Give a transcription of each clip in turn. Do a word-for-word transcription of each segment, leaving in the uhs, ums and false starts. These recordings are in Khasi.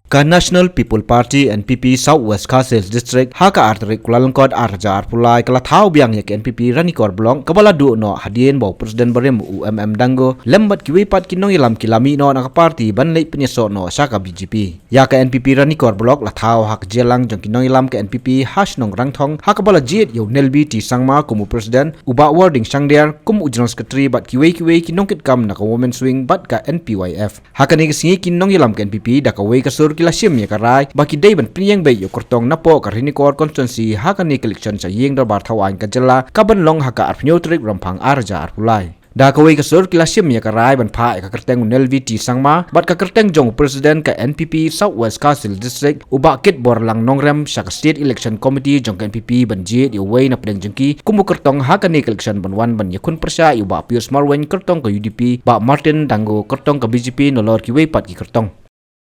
Ka National People Party, N P P, South West Khasi Hills District, ha ka ar tarik Kyllalyngkot ar hajar arphew lai, ka la thaw biang ïa ka N P P Ranikor Block, kaba la duh noh hadien ba u President barim u M M Dango lem bad kiwei pat ki nongïalam ki la mih noh na ka party ban leit pynïasoh noh sha ka B J P. Ïa ka N P P Ranikor Block la thaw ha ka jingïalang jong ki nongïalam ka N P P ha shnong Rangthong, ha kaba la jied ïa u Nelby T Sangma kum u President, u Bah Warding Shangdiar kum u General Secretary bad kiwei kiwei ki nongkitkam na ka Women's Wing bad ka N P Y F. Ha kane ka sngi ki nongïalam ka N P P da kawei ka sur ki la shim ïa ka rai ba ki dei ban pynïeng beit ïa u kyrtong napoh ka Ranikor constituency ha kane ka election sha ïing dorbar thaw aiñ ka jylla, kaban long ha ka arphew tarik Rymphang ar hajar arphew lai. Da kawei ka sur ki la shim ïa ka rai ban phah ïa ka kyrteng u Nelby T Sangma bad ka kyrteng jong u President ka N P P South West Khasi Hills District, u Bah Kitborlang Nongrem, sha ka State Election Committee jong ka N P P ban jied ïa uwei na pdeng jong ki kum u kyrtong ha kane ka election ban wan ban ïakhun pyrshah ïa u Bah Pius Marwein kyrtong ka U D P, Bah Martin Dango kyrtong ka B J P, nalor kiwei pat ki kyrtong.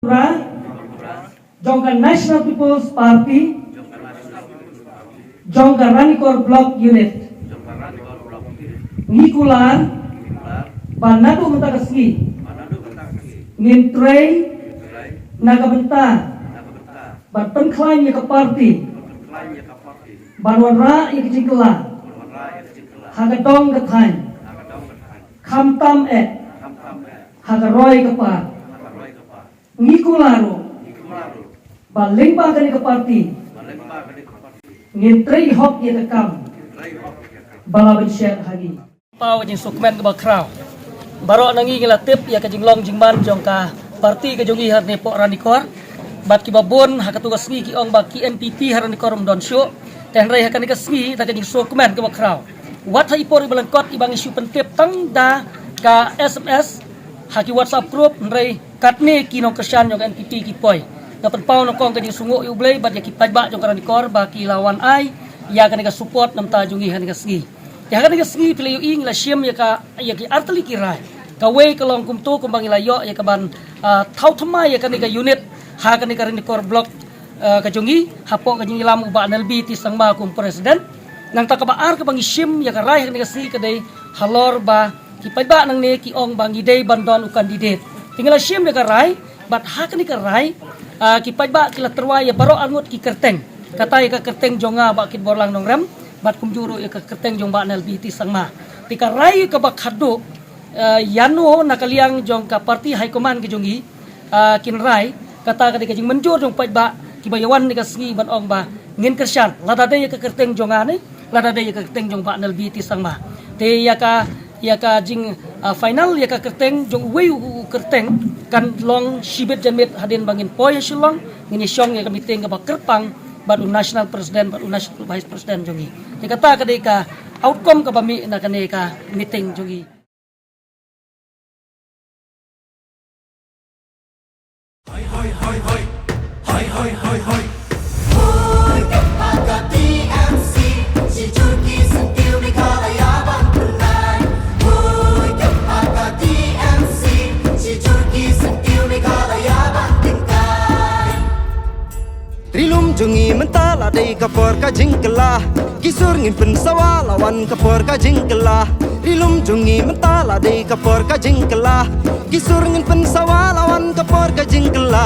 Ra jong ka National People's Party jong ka Ranikor Block Unit. Ngi kular ba naduh mynta ka sngi ngin trei na ka bynta ban pynkhlaiñ ïa ka party ban wanrah ïa ka jingkylla ha ka dong ka thaiñ, khamtam eh ha ka roi ka par. Ngi kular ruh ba lyngba kane ka party ngin trei hok ïa ka kam ba la bynsiar ha ngi. Paw ka jingsngewkmen kaba khraw. Baroh na ngi ngi la tip ïa ka jinglong jingman jong ka party ka jong ngi hangne hapoh Ranikor. Bad kiba bun ha katto ka sngi ki ong ba ki N P P ha Ranikor ym don shuh. Te hynrei ha kane ka sngi da ka jingsngewkmen kaba khraw, wat ha i por iba lyngkot iba ngi shu pyntip tang da ka S M S ha ki WhatsApp group, hynrei katne ki nongkyrshan jong ka N P P ki poi. Nga pynpaw nyngkong ka jingsngewnguh ïa U Blei bad ïa ki paidbah jong ka Ranikor ba ki la wan ai ïa kane ka support na bynta jong ngi ha kane ka sngi. Ïa kane ka sngi phi la ïohi ngi la shim ïa ka, ïa ki artylli ki rai. Kawei ka long kumto kumba ngi la ïoh ïa kaban, ah, thaw thymmai ïa kane ka unit ha kane ka Ranikor Block, ah, ka jong ngi hapoh ka jingïalam u Bah Nelby T Sangma kum President. Nangta kaba ar kaba ngi shim ïa ka rai ha kane ka sngi ka dei halor ba ki paidbah nangne ki ong ba ngi dei ban don u candidate. Te ngi la shim ïa ka rai bad ha kane ka rai, ah, ki paidbah ki la tyrwa ïa baroh arngut ki kyrteng. Kata ïa ka kyrteng jong nga Bah Kitborlang Nongrem bad kumjuh ruh ïa ka kyrteng jong Bah Nelby T Sangma. Te ka rai kaba khadduh, ah, ïano na ka liang jong ka party high command ka jong ngi, ah, kin rai, kata ka dei ka jingmynjur jong paidbah kiba ïa wan ha kane ka sngi ban ong ba ngin kyrshan, lada dei ïa ka kyrteng jong nga ne lada dei ïa ka kyrteng jong Bah Nelby T Sangma. Te ïa ka, ïa ka jing, ah, final ïa ka kyrteng jong uwei u kyrteng kan long shibit janmiet hadien ba ngin poi ha Shillong, ngin ïa shong ïa ka meeting kaba kyrpang bad u National President bad u National Vice President jong ngi. Te kata ka dei ka outcome kaba mih na kane ka meeting jong ngi. Hoi, hoi, hoi, hoi. Hoi, hoi, hoi, hoi. Hoi, ka pa ka T M C. Shi jur ki syntiew Meghalaya ban pynlait. Hoi, ka pa ka T M C. Shi jur ki syntiew Meghalaya ban tyngkai. Ri lum jong ngi mynta la dei ka por ka jingkylla. Ki sur ngin pynsawa la wan ka por ka jingkylla. Ri lum jong ngi mynta la dei ka por ka jingkylla. Ki sur ngin pynsawa la wan ka por ka jingkylla.